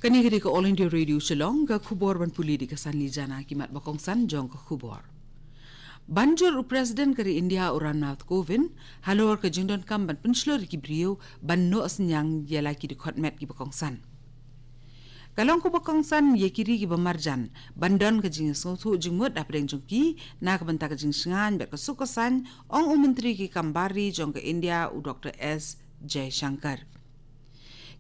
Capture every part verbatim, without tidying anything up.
Kane ka dei ka All India Radio Shillong, ka khubor ban pule da ka Sanli Jana. Ki mat ba kongsan jong ka khubor. Ban jur u President ka ri India u Ramnath Kovind halor ka jingdonkam ban pynshlur ïa ki briew ban noh synñiang ïa la ki dkhot met ki ba kongsan. Ka long kaba kongsan ïa ki ri ki ba marjan ban don ka jingsngewthuh jingmut hapdeng jong ki na ka bynta ka jingshngaiñ bad ka suk ka saiñ, ong u Myntri ki kam bar ri jong ka India u Doctor S Jaishankar.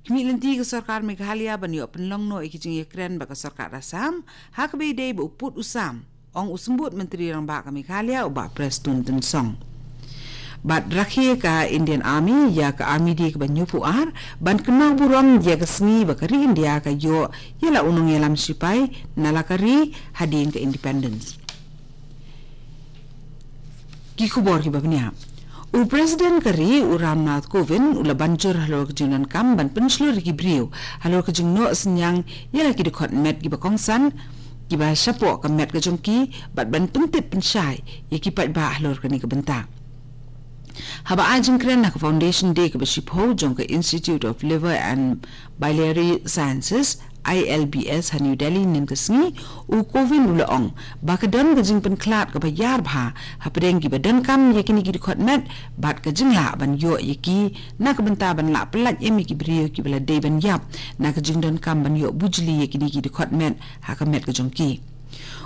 Ki mih lynti ka sorkar Meghalaya ban ïoh pynlong noh ïa ki jingïakren bad ka sorkar Assam ha kaba ïadei bad u pud u sam, ong u Symbud Myntri Rangbah ka Meghalaya u Bah Prestone Tynsong. Bad rakhe ka Indian Army ïa ka Army Day kaba hynñiewphew ar ban kynmaw burom ïa ka sngi ba ka ri India ka ïoh ïa la u nongïalam sipai na la ka ri hadien ka independence. Ki khubor kiba bniah. U President ka ri u Ramnath Kovind u la ban jur halor ka jingdonkam ban pynshlur ïa ki briew halor ka jingnoh synñiang ïa la ki dkhot met kiba kongsan kiba shapoh ka met ka jong ki bad ban pyntip pynshai ïa ki paidbah halor kane ka bynta. Haba ai jingkren ha ka Foundation Day kaba shiphew jong ka Institute of Liver and Biliary Sciences, I L B S, ha New Delhi hynnin ka sngi, u Kovind u la ong ba ka don ka jingpynkhlad kaba ïar bha hapdeng kiba donkam ïa kine ki dkhot met bad ka jinglah ban ïoh ïa ki na ka bynta ban lah pyllait im ïa ki briew kiba la dei ban ïap na ka jingdonkam ban ïoh bujli ïa kine ki dkhot met ha ka met ka jong ki.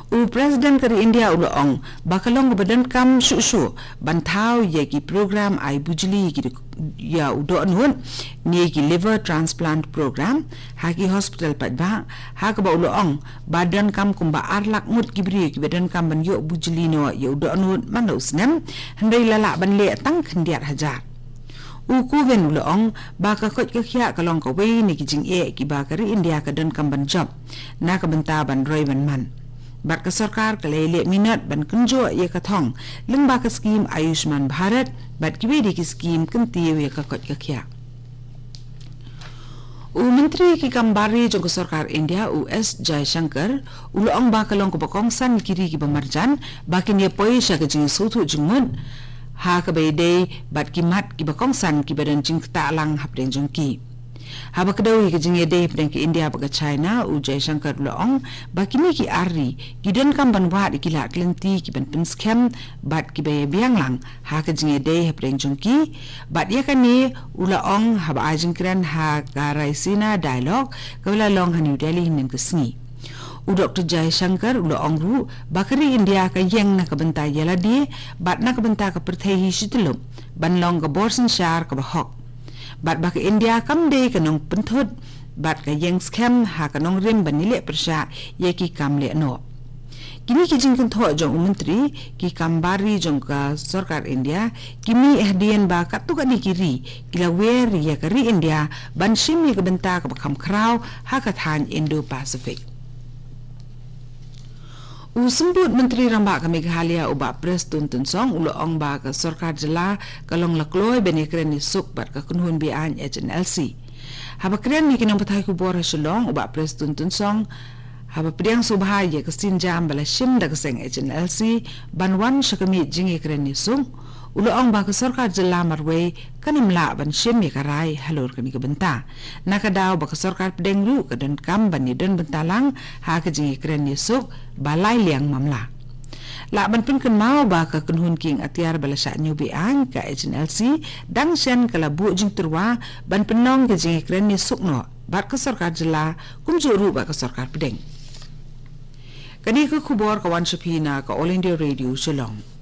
U President ka ri India u la ong ba ka long kaba donkam shuh shuh ban thaw ïa ki program ai bujli ïa ki, ïa u dohnud ne ki liver transplant program ha ki hospital paidbah, ha kaba u la ong ba donkam kumba ar lak ngut ki briew kiba donkam ban ïoh bujli noh ïa u dohnud man la u snem, hynrei la lah ban leh tang khyndiat hajar. U Kovind u la ong ba ka koit ka khiah ka long kawei na ki jingeh kiba ka ri India ka donkam ban jop na ka bynta ban roi ban man. Bad ka sorkar ka la ïaleh minot ban kynjoh ïa ka thong lyngba ka skim Ayushman Bharat bad kiwei de ki skim kyntiew ïa ka koit ka khiah. U Myntri ki kam bar ri jong ka sorkar India u S Jaishankar u la ong ba ka long kaba kongsan ïa ki ri kiba marjan ba kin ïa poi sha ka jingsngewthuh jingmut ha kaba ïadei bad ki mat kiba kongsan kiba don jingktah lang hapdeng jong ki. Haba kdew ïa ka jingïadei hapdeng ka India bad ka China, u Jaishankar u la ong ba kine ki ar ri ki donkam ban wad ïa ki lad ki lynti kiban pynskhem bad kiba ïabiang lang ha ka jingïadei hapdeng jong ki. Bad ïa kane u la ong haba ai jingkren ha ka Raisina Dialogue kaba la long ha New Delhi hynnin ka sngi. U Doctor Jaishankar u la ong ruh ba ka ri India ka ïeng na ka bynta ïa lade bad na ka bynta ka pyrthei hi shi tyllup ban long ka bor synshar kaba hok. Bad ba ka India kam dei ka nongpynthut bad ka ïeng skhem ha ka nongrim ban ïaleh pyrshah ïa ki kam lehnoh. Kine ki jingkynthoh jong u Myntri ki kam bar ri jong ka sorkar India ki mih hadien ba katto katne ki ri ki la wer ïa ka ri India ban shim ïa ka bynta kaba kham khraw ha ka thaiñ Indo-Pacific. U Symbud Myntri Rangbah ka Meghalaya u Bah Prestone Tynsong u la ong ba ka sorkar jylla ka long la kloi ban ïakren ïasuk bad ka kynhun be-aiñ H N L C. Haba kren ïa ki nongpathai khubor ha Shillong u Bah Prestone Tynsong haba pdiang sngewbha ïa ka sienjam ba la shim da ka seng H N L C ban wan sha ka miet jingïakren ïasuk, u la ong ba ka sorkar jylla marwei kan ym lah ban shim ïa ka rai halor kane ka bynta. Na ka daw ba ka sorkar pdeng ruh ka donkam ban ïadon bynta lang ha ka jingïakren ïasuk ba lai liang mamla. Lah ban pynkynmaw ba ka kynhun kieng atiar ba la shah ñiew be-aiñ ka H N L C dang shen ka la buh jingtyrwa ban pynlong ka jingïakren ïasuk noh bad ka sorkar jylla kumjuh ruh bad ka sorkar pdeng. Kane ka khubor ka wan sha phi na ka All India Radio Shillong.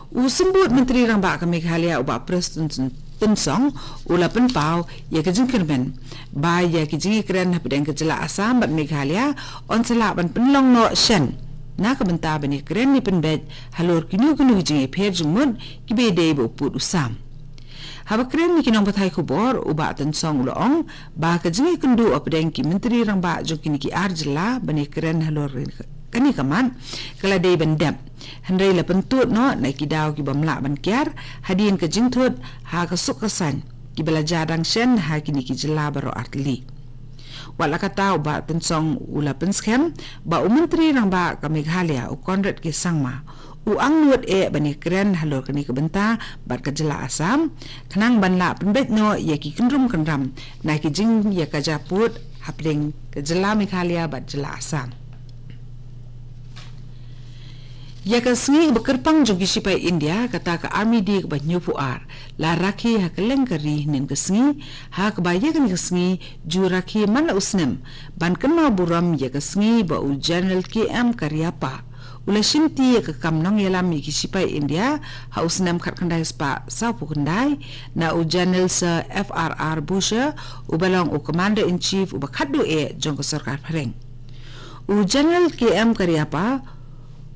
U Symbud Myntri Rangbah ka Meghalaya u Bah Prestone Tynsong u la pynpaw ïa ka jingkyrmen ba ïa ki jingïakren hapdeng ka jylla Assam bad Meghalaya yn sa lah ban pynlong noh shen na ka bynta ban ïakren ïapynbeit halor kino kino ki jingïapher jingmut kiba ïadei bad u pud u sam. Haba kren ïa ki nongpathai khubor u Bah Tynsong u la ong ba ka jingïakynduh hapdeng ki Myntri Rangbah jong kine ki ar jylla ban ïakren halor kane ka mat ka la dei ban dep. Hynrei la pyntud noh na ki daw ki bym lah ban kiar hadien ka jingthut ha ka suk ka saiñ kiba la jia dang shen ha kine ki jylla baroh artylli. Wat la katta u Bah Tynsong u la pynskhem ba u Myntri Rangbah ka Meghalaya u Conrad K Sangma u angnud eh ban ïakren halor kane ka bynta bad ka jylla Assam khnang ban lah pynbeit noh ïa ki kyndrum kyndram na ki jingïakajia pud hapdeng ka jylla Meghalaya bad jylla Assam. Ïa ka sngi ba kyrpang jong ki sipai India, kata ka Army Day kaba hynñiewphew ar, la rakhe ha kylleng ka ri hynnin ka sngi, ha kaba ïa kane ka sngi ju rakhe man la u snem, ban kynmaw burom ïa ka sngi ba u General K M Cariappa u la shimti ïa ka kam nongïalam ïa ki sipai India ha u snem khatkhyndai spah sawphew khyndai, na u General Sir F R R Boucher, uba long u Commander in Chief uba khatduh eh jong ka sorkar phareng. U General K M Cariappa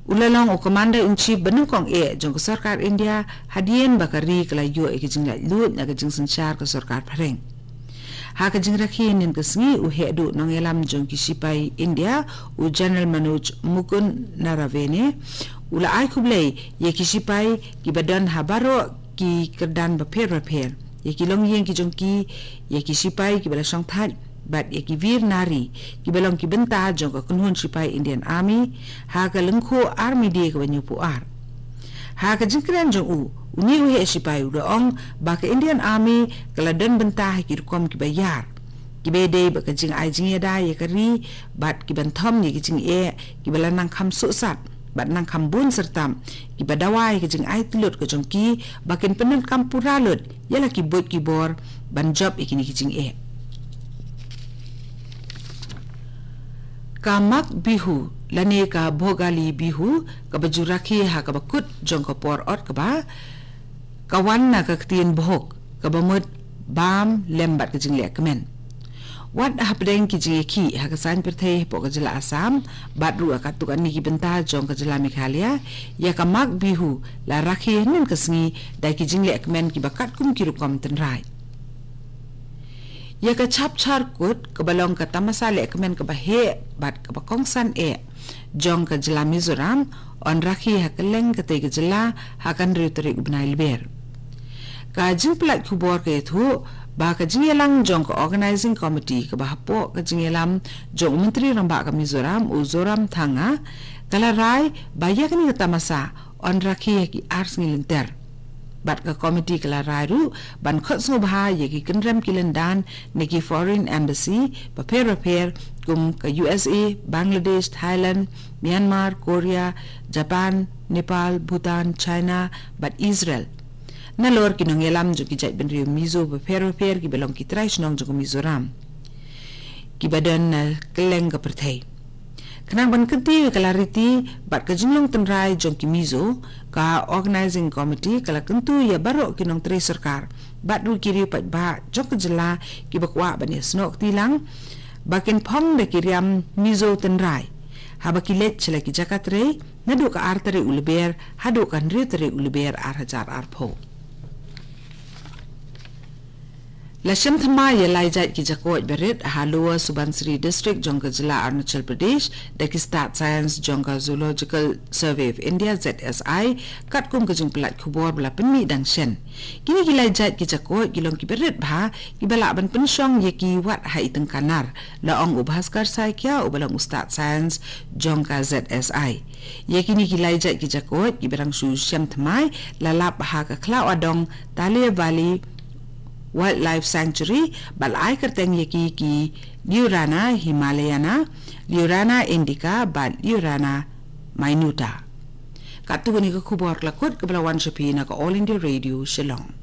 u la long u Commander in Chief ba nyngkong eh jong ka sorkar India, hadien ba ka ri ka la ïoh ïa ka jinglaitluid na ka jingsynshar ka sorkar phareng. Ha ka jingrakhe hynnin ka sngi, u heh duh nongïalam jong ki sipai India, u General Manoj Mukund Naravane, u la ai khublei ïa ki sipai kiba don ha baroh ki kyrdan bapher bapher, ïa ki longïing ki jong ki, ïa ki sipai kiba la shongthait, bad ïa ki vir nari kiba long ki bynta jong ka kynhun sipai Indian Army ha ka lyngkhuh Army Day kaba hynñiewphew ar. Ha ka jingkren jong u, une u heh sipai u la ong ba ka Indian Army ka la don bynta ha ki rukom kiba ïar, kiba dei bad ka jingai jingïada ïa ka ri, bad kiban thom ïa ki jingeh kiba la nang kham suhsat bad nang kham bun syrtam, kiba dawa ïa ka jingai tylli ka jong ki ba kin pyndonkam pura lut ïa la ki buit ki bor ban jop ïa kine ki jingeh. Ka Magh Bihu lane ka Bhogali Bihu, kaba ju rakhe ha kaba kut jong ka por ot kaba, ka wan na ka ktien Bhog, kaba mut bam lem bad ka jingleh kmen. Wat hapdeng ki jingïakhih ha ka saiñ pyrthei hapoh ka jylla Assam bad ruh ha katto katne ki bynta jong ka jylla Meghalaya, ïa ka Magh Bihu la rakhe hynnin ka sngi da ki jingleh kmen kiba katkum ki rukom tynrai. Ïa ka Chapchar Kut, kaba long ka tamasa leh kmen kaba heh bad kaba kongsan eh jong ka jylla Mizoram, yn rakhe ha kylleng katei ka jylla ha ka hynriew tarik u bnai Lber. Ka jingpyllait khubor ka ïathuh ba ka jingïalang jong ka Organizing Committee kaba hapoh ka jingïalam jong u Myntri Rangbah ka Mizoram, u Zoramthanga, ka la rai ba ïa kane ka tamasa yn rakhe ha ki ar sngi lynter. Bad ka komiti ka la rai ruh ban khot sngewbha ïa ki kynrem ki lyndan na ki foreign embassy bapher bapher, kum ka U S A, Bangladesh, Thailand, Myanmar, Korea, Japan, Nepal, Bhutan, China bad Israel, nalor ki nongïalam jong ki jaitbynriew Mizo bapher bapher kiba long ki trai shnong jong ka Mizoram, kiba don na kylleng ka pyrthei. Khnang ban kyntiew ïa ka lariti bad ka jinglong tynrai jong ki Mizo, ka Organizing Committee ka la kyntu ïa baroh ki nongtrei sorkar bad ruh ki riew paidbah jong ka jylla kiba kwah ban ïasnoh kti lang, ba kin phong da ki riam Mizo tynrai haba ki leit sha la ki jaka trei, naduh ka ar tarik u Lber haduh ka hynriew tarik u Lber ar hajar arphew. La shem thymmai ïa lai jait ki jakoit barit ha Lower Subansiri District jong ka jylla Arunachal Pradesh da ki stad science jong ka Zoological Survey of India, Z S I, katkum ka jingpyllait khubor ba la pynmih dang shen. Kine ki lai jait ki jakoit ki long kiba rit bha, kiba lah ban pynshong ïa ki wat ha i tyngka nar, la ong u Bhaskar Saikia, uba long u stad science jong ka Z S I. Ïa kine ki lai jait ki jakoit kiba dang shu shem thymmai la lap ha ka khlaw adong Tale Valley Wildlife Sanctuary, bad la ai kyrteng ïa ki ki Liurana himalayana, Liurana indica bad Liurana minuta. Katto katne ka khubor ka la kut kaba la wan sha phi na ka All India Radio Shillong.